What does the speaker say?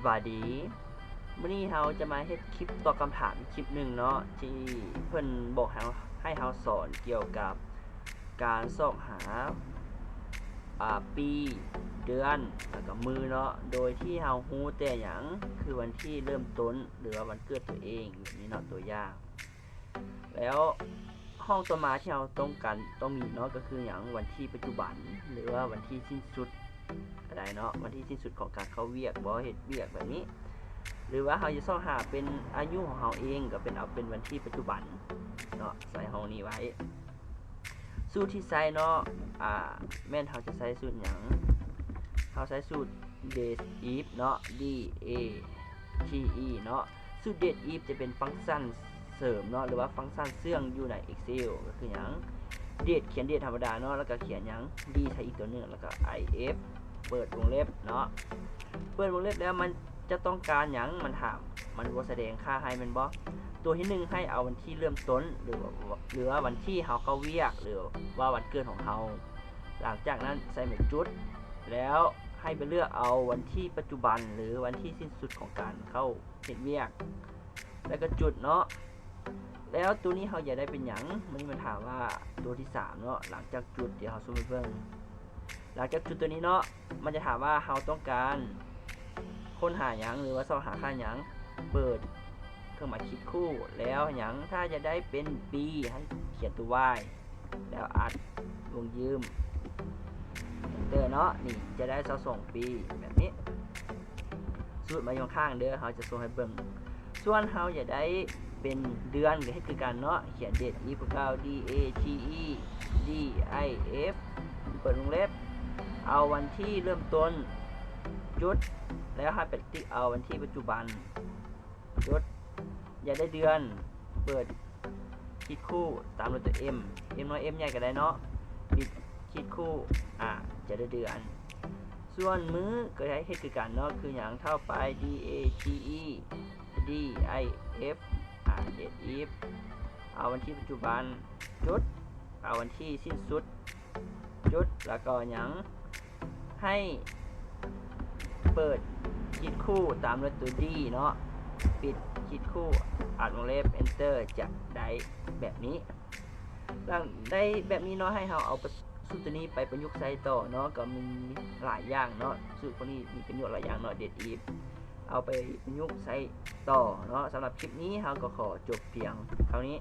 ສະບາຍດີ ມື້ນີ້ເຮົາຈະມາເຮັດຄລິບຕອບຄຳຖາມອີກຄລິບໜຶ່ງເນາະ ທີ່ເພິ່ນບອກໃຫ້ເຮົາ ໃຫ້ເຮົາສອນກ່ຽວກັບການຊອກຫາ ອາ ປີ ເດືອນ ແລ້ວກໍມື້ເນາະ ໂດຍທີ່ເຮົາຮູ້ແຕ່ຫຍັງ ຄືວັນທີເລີ່ມຕົ້ນ ຫຼືວ່າວັນເກີດຕົວເອງ ແບບນີ້ເນາະ ຕົວຢ່າງ ແລ້ວຫ້ອງຕໍ່ມາທີ່ເຮົາຕ້ອງການ ຕ້ອງມີເນາະ ກໍຄືຫຍັງ ວັນທີປັດຈຸບັນ ຫຼືວ່າວັນທີສິ້ນສຸດກໍໄດ້ເນາະ ວັນທີສິ້ນສຸດຂອງການເຂົ້າວຽກບໍ ເຮັດວຽກແບບນີ້ ຫຼືວ່າເຮົາຈະຊອກຫາເປັນອາຍຸຂອງເຮົາເອງ ກໍເປັນ ເອົາເປັນວັນທີປັດຈຸບັນເນາະ ໃສ່ຫ້ອງນີ້ໄວ້. ສູດທີ່ໃຊ້ເນາະ ອາ ແມ່ນເຮົາຈະໃຊ້ສູດຫຍັງ ເຮົາໃຊ້ສູດ date if ເນາະ D A T E ເນາະ ສູດ date if ຈະເປັນຟັງຊັນເສີມເນາະ ຫຼືວ່າຟັງຊັນເຊື່ອງຢູ່ໃນ Excel ກໍຄືຫຍັງ date ຂຽນ date ທຳມະດາເນາະ ແລ້ວກໍຂຽນຫຍັງ D ໃສ່ອີກຕົວໜຶ່ງ ແລ້ວກໍ if ເປີດວົງເລັບເນາະ ເປີດວົງເລັບແລ້ວມັນຈະຕ້ອງການຫຍັງ ມັນຖາມ ມັນບໍ່ສະແດງຄ່າໃຫ້ແມ່ນບໍ່ ຕົວທີໜຶ່ງໃຫ້ເອົາວັນທີເລີ່ມຕົ້ນ ຫຼືວ່າ ຫຼືວ່າວັນທີເຮົາເຂົ້າວຽກ ຫຼືວ່າວັນເກີດຂອງເຮົາ ຫຼັງຈາກນັ້ນໃສ່ໝູກຈຸດ ແລ້ວໃຫ້ໄປເລືອກເອົາວັນທີປັດຈຸບັນ ຫຼືວັນທີສິ້ນສຸດຂອງການເຂົ້າເຮັດວຽກ ແລ້ວກໍຈຸດເນາະ ແລ້ວຕົວນີ້ເຮົາຢາກໄດ້ເປັນຫຍັງ ມັນ ມັນຖາມວ່າຕົວທີສາມເນາະ ຫຼັງຈາກຈຸດ ດຽວເຮົາຊູມໃຫ້ເບິ່ງ ຫຼັງຈາກຈຸດຕົວນີ້ເນາະ ມັນຈະຖາມວ່າເຮົາຕ້ອງການຄົ້ນຫາຫຍັງ ຫຼືວ່າຊອກຫາຄ່າຫຍັງ ເປີດເຄື່ອງໝາຍຂີດຄູ່ ແລ້ວຫຍັງ ຖ້າຢາກໄດ້ເປັນປີ ໃຫ້ຂຽນຕົວ Y ແລ້ວອັດວົງຢືມ Enter ເນາະ ນີ້ຈະໄດ້ຊາວສອງປີ ແບບນີ້ ສູດມາຢູ່ຂ້າງເດີ ເຮົາຈະສົ່ງໃຫ້ເບິ່ງ ສ່ວນເຮົາຢາກໄດ້ເປັນເດືອນ ກໍເຮັດຄືກັນເນາະ ຂຽນ date if ຄືເກົ່າ D A T E D I F ເປີດວົງເລັບ ເອົາວັນທີເລີ່ມຕົ້ນ ຈຸດ ແລ້ວໃຫ້ໄປຕິກເອົາວັນທີປັດຈຸບັນ ຈຸດ ຢາກໄດ້ເດືອນ ເປີດຂີດຄູ່ຕາມດ້ວຍຕົວ M M ນ້ອຍ M ໃຫຍ່ກໍໄດ້ເນາະ ປິດຂີດຄູ່ ອາ ຈະໄດ້ເດືອນ ສ່ວນມື້ກໍໃຫ້ເຮັດຄືກັນເນາະ ຄືຫຍັງ ເທົ່າໄປ D A T E D I F ອາ date if ເອົາວັນທີປັດຈຸບັນ ຈຸດ ເອົາວັນທີສິ້ນສຸດ ຈຸດ ແລ້ວກໍຫຍັງ ໃຫ້ເປີດຂີດຄູ່ຕາມດ້ວຍຕົວ D ເນາະ ປິດຂີດຄູ່ ອັດວົງເລັບ Enter ຈະໄດ້ແບບນີ້ ຫຼັງໄດ້ແບບນີ້ເນາະ ໃຫ້ເຮົາເອົາສູດຕົວນີ້ໄປປະຍຸກໃຊ້ຕໍ່ເນາະ ກໍມີຫຼາຍຢ່າງເນາະ ສູດພວກນີ້ມີປະໂຫຍດຫຼາຍຢ່າງເນາະ date if ເອົາໄປປະຍຸກໃຊ້ຕໍ່ເນາະ ສຳລັບຄລິບນີ້ເຮົາກໍຂໍຈົບພຽງເທົ່ານີ້.